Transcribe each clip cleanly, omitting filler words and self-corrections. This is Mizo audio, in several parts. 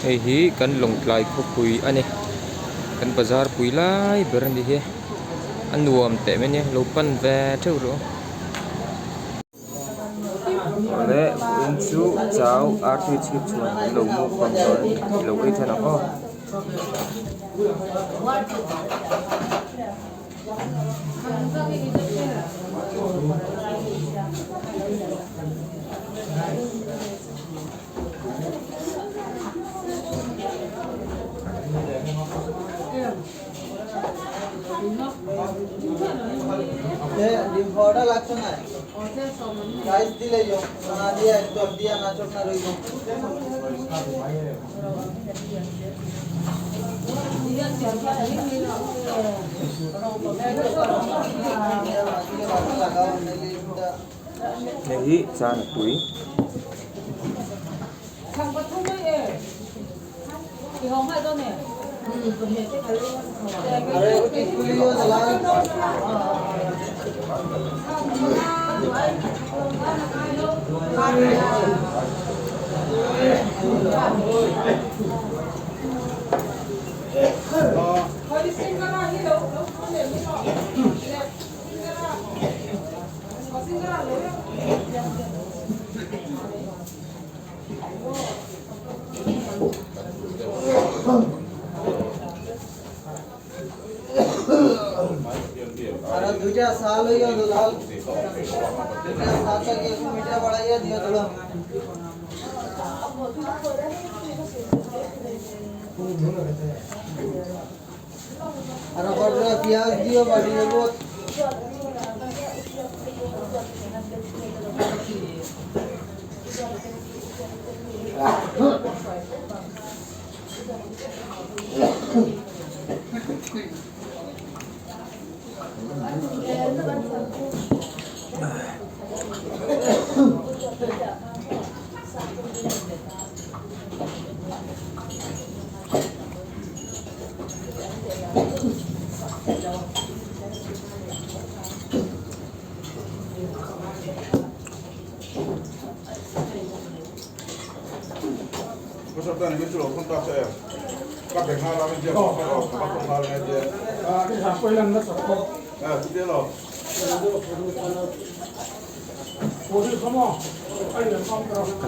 Hei hi kan Lawngtlai khawpui a ni kan bazar pui lai ber a ni hi a nuam teh mai a nia lo pan ve theuh rawh u. Awle vawiin chu chau artui chhip chhuan an lo mukbang dawn a ni i lo ei than ang aw. Hei hi chana tui. Ka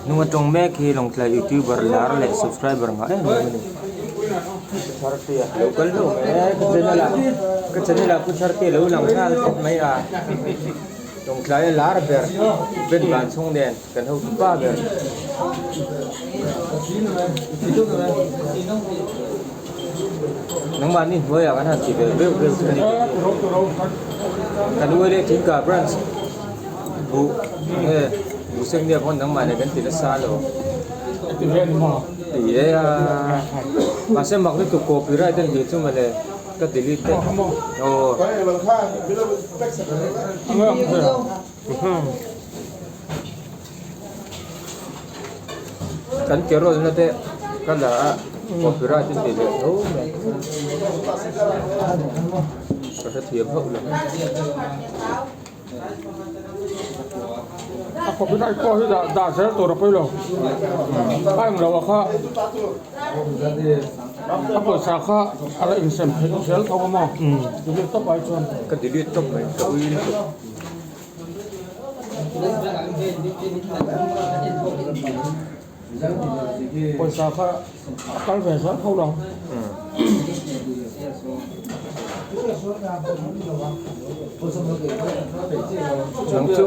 hnung atawng mek hi Lawngtlai youtuber lar leh subscriber ngah em em a ni. Pu Thartea lo kal hlauh mai e ka channel ah ka channel ah Pu Thartea lo lang nghal tlat mai a Lawngtlai a lar ber Ben van chhung nen kan hotu pa ber. Nangmahni hnuaiah kan han ti ve veuh veuh chu a ni. Kan U leh Thingka branch buh nge buh seng nia pawn nangmah nen kan ti nasa lo. Ti e a mahse mak lutuk copyright a ni chu mawle ka delete daih. Aw. Kan ke rawlna te ka la a copyright in ti leh tho mai ka hrethiam hauh lo. A copyright pawh hi dah dah zel tur a pawi lo a englo a kha a pawisa kha a la insem theih zel tho a maw delete tawp ai chuan. Ka delete tawp mai ka ui lutuk. Pawisa kha a kal ve zel tho lo. Nang chu.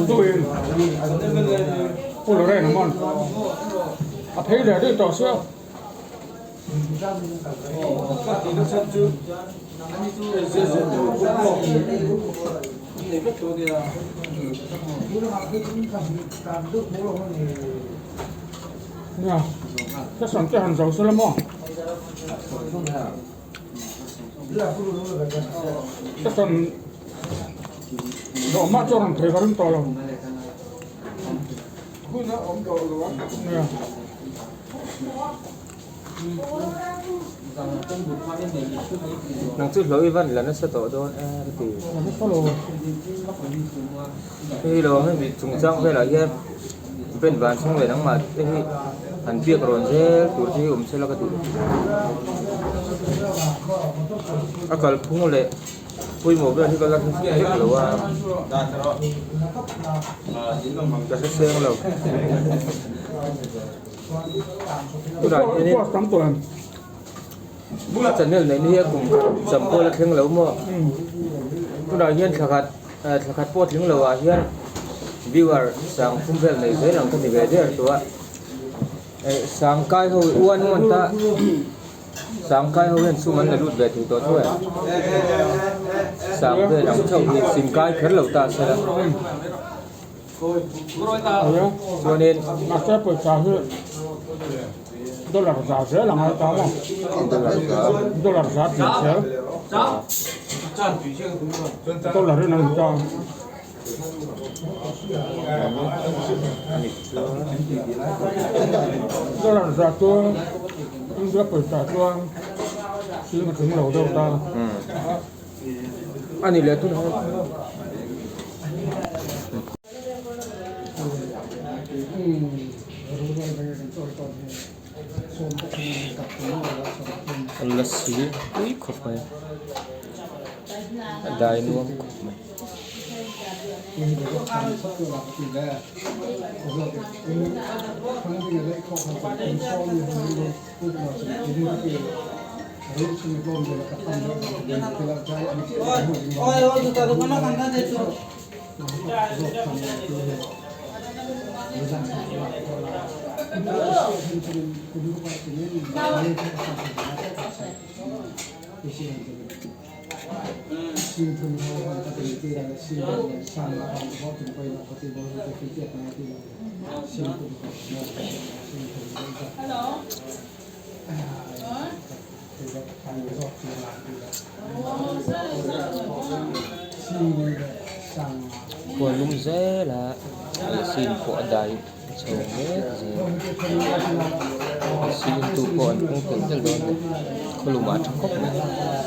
Tuin Pu Lorraine a man. A phei leh rih tawh sia. Nia, ka sawn te han zo sela maw? Ka sawn zawh mah chuan han phei ka ring tawh lo. Hun a awm tawh lo a. Nia. Nang chu hlauh i van la nasa tawh dawn e ka ti. Hei lo hemi chungchang velah hian Ben van chhung leh nangmah te hi han biak rawn zel tur te hi awm sela ka duh. A kalphung leh pawimawh vel hi ka la hre vek lo a, ka hre seng lo. Tunah hianin a channel neihna hi a kum khat cham pawh la thleng lo maw? Tunah hian thla khat thla khat pawh tling lo ah hian viewer sang thum vel nei zel ang ka ti ve der tawh a sang kai ho one month a sang kai ho hian sum an la lut ve thei tawh tho e sang vel ang chauh hi sim kai kher lo ta se la. Chuanin Mahse pawisa hi dollar za zel a ngai ta maw? Dollar za. Dollar za tih zel. Dollar in an ta. Dollar za chu India pawisa chuan sing a tling lo deuh ta. A ni leh tunah. A la si pui khawp mai a dai nuam khawp mai. Khuan lum zel a lasi in pawh a dai chho mek zel lasi in tu pawh an pung telh telh dawn a ni khaw lumah a tha khawp mai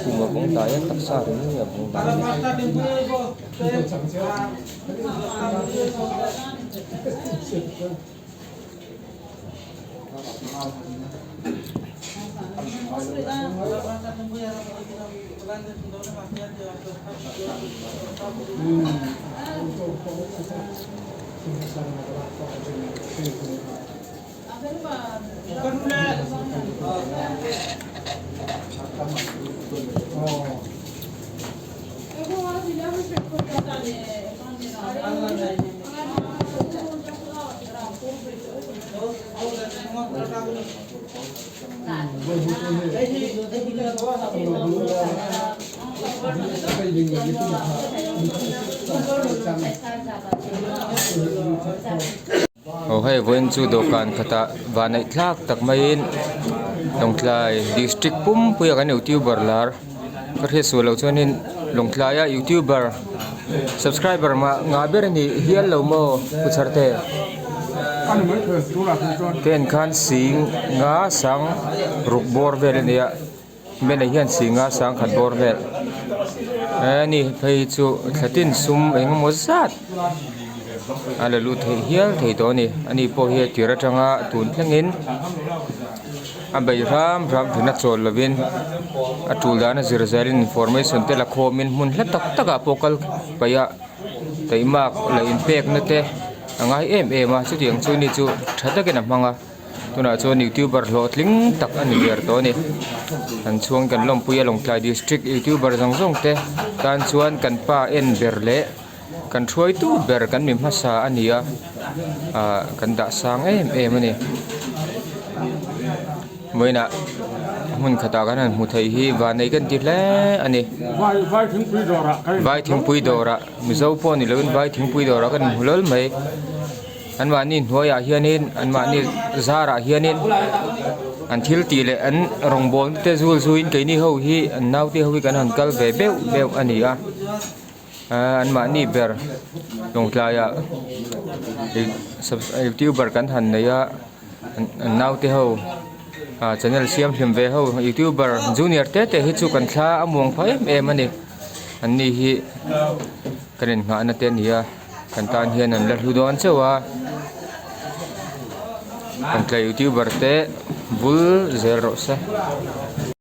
kum a vawng dai a taksa ring ring a vawng dai a ni. Aw hei vawiin chu dawhkan khatah vanneih thlak tak maiin Lawngtlai district pumpuia kan youtuber lar ka hriat sual loh chuanin Lawngtlaia youtuber subscriber mah ngah ber a nih hial lo maw pu Chharte te en khan sing nga sang ruk bawr vel a ni a Bena hian singa sangkhat bawr vel he ni phei chu thlatin sum eng emaw zat a la lut theih hial thei tawh a ni ani pawh hi a tir atanga tun thlengin a bei hram hram thin a chawl lovin a tul dan a zir zelin information te la khawmin hmun hla tak tak ah pawh kal paih a taimak leh inpekna te a ngai em em a chutiang chu ni chu tha takin a hmang a. Tunah chuan youtuber hlawhtling tak a ni ber tawh a ni. An chhuang kan lawmpui a Lawngtlai district youtuber zawng zawng te tan chuan kan pa en ber leh kan hruaitu ber kan mi hmasa a ni a ah kan dah sang em em a ni. Vawiinah hmun khatah kan han hmu thei hi vanei kan ti hle a ni. Vai thingpui dawrah Mizo pawh ni loin vai thingpui dawrah kan inhmu hlawl mai. Anmahni hnuaiah hianin anmahni zarah hianin an thil tih leh an rawngbawlna te zul zuiin keini ho hi an naute ho hi kan han kal ve beuh beuh a ni a ahh anmahni ber lawngtlaiah youtuber kan han nei a an naute ho. Ah channel siam hlim ve ho youtuber junior te te hi chu kan thla a muang phah em em a ni an ni hi kan inhnahna te a ni a kan tan hian an la hlu dawn chauh a kan tlai youtuber te bul zel rawh se.